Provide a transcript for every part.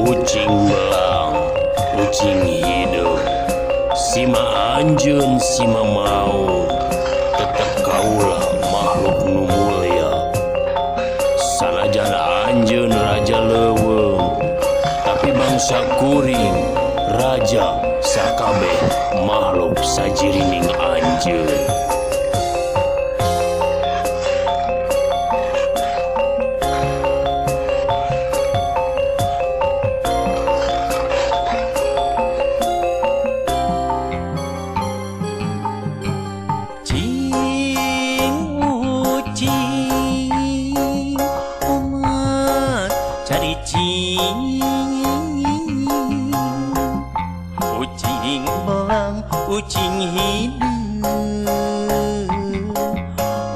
Ucing belang, ucing hideung, sima anjeun sima maung, tetep kaula makhluk nu mulya. Sanajan anjeun raja leuweung, tapi bangsa kuring raja sakabeh makhluk sajirining anjeun. Cing ucing omat caricing, ucing belang ucing hideung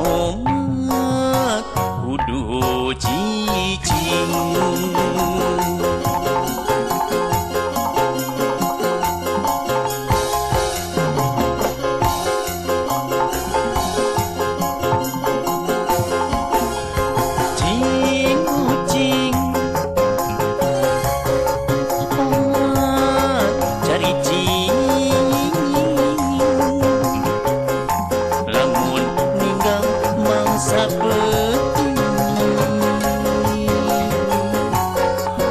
omat kudu cicing. Cing ucing omat caricing, lamun ninggal mangsa peuting,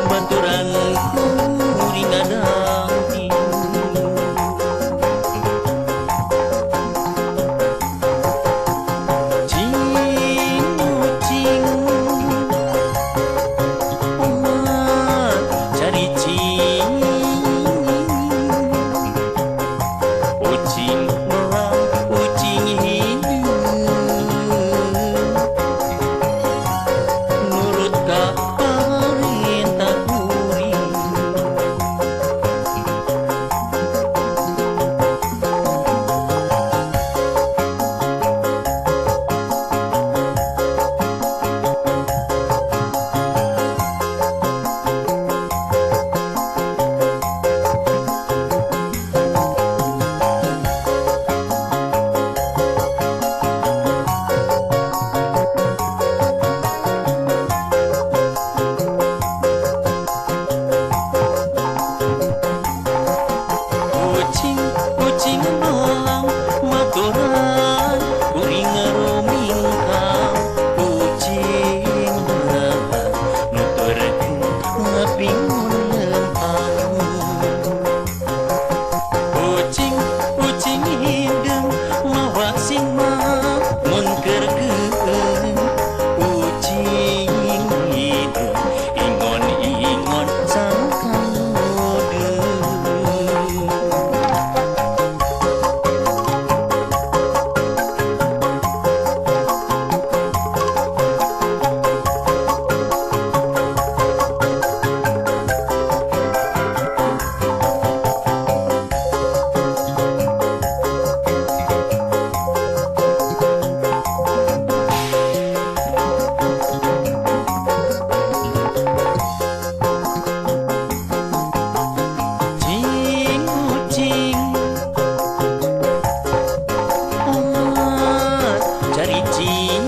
baturan kuring ngadangding. Cing ucing omat caricing, ucing belang ucing hideung nurut ka parentah kuring. Ucing ucing belang maturan kuring ngarumingkang, ucing belang nuturkeun ngapingun lempang. Ucing ucing hideung mawa sima mun keur keueung, ucing hideung ingon-ingon sangkan udeung. Cing ucing omat caricing,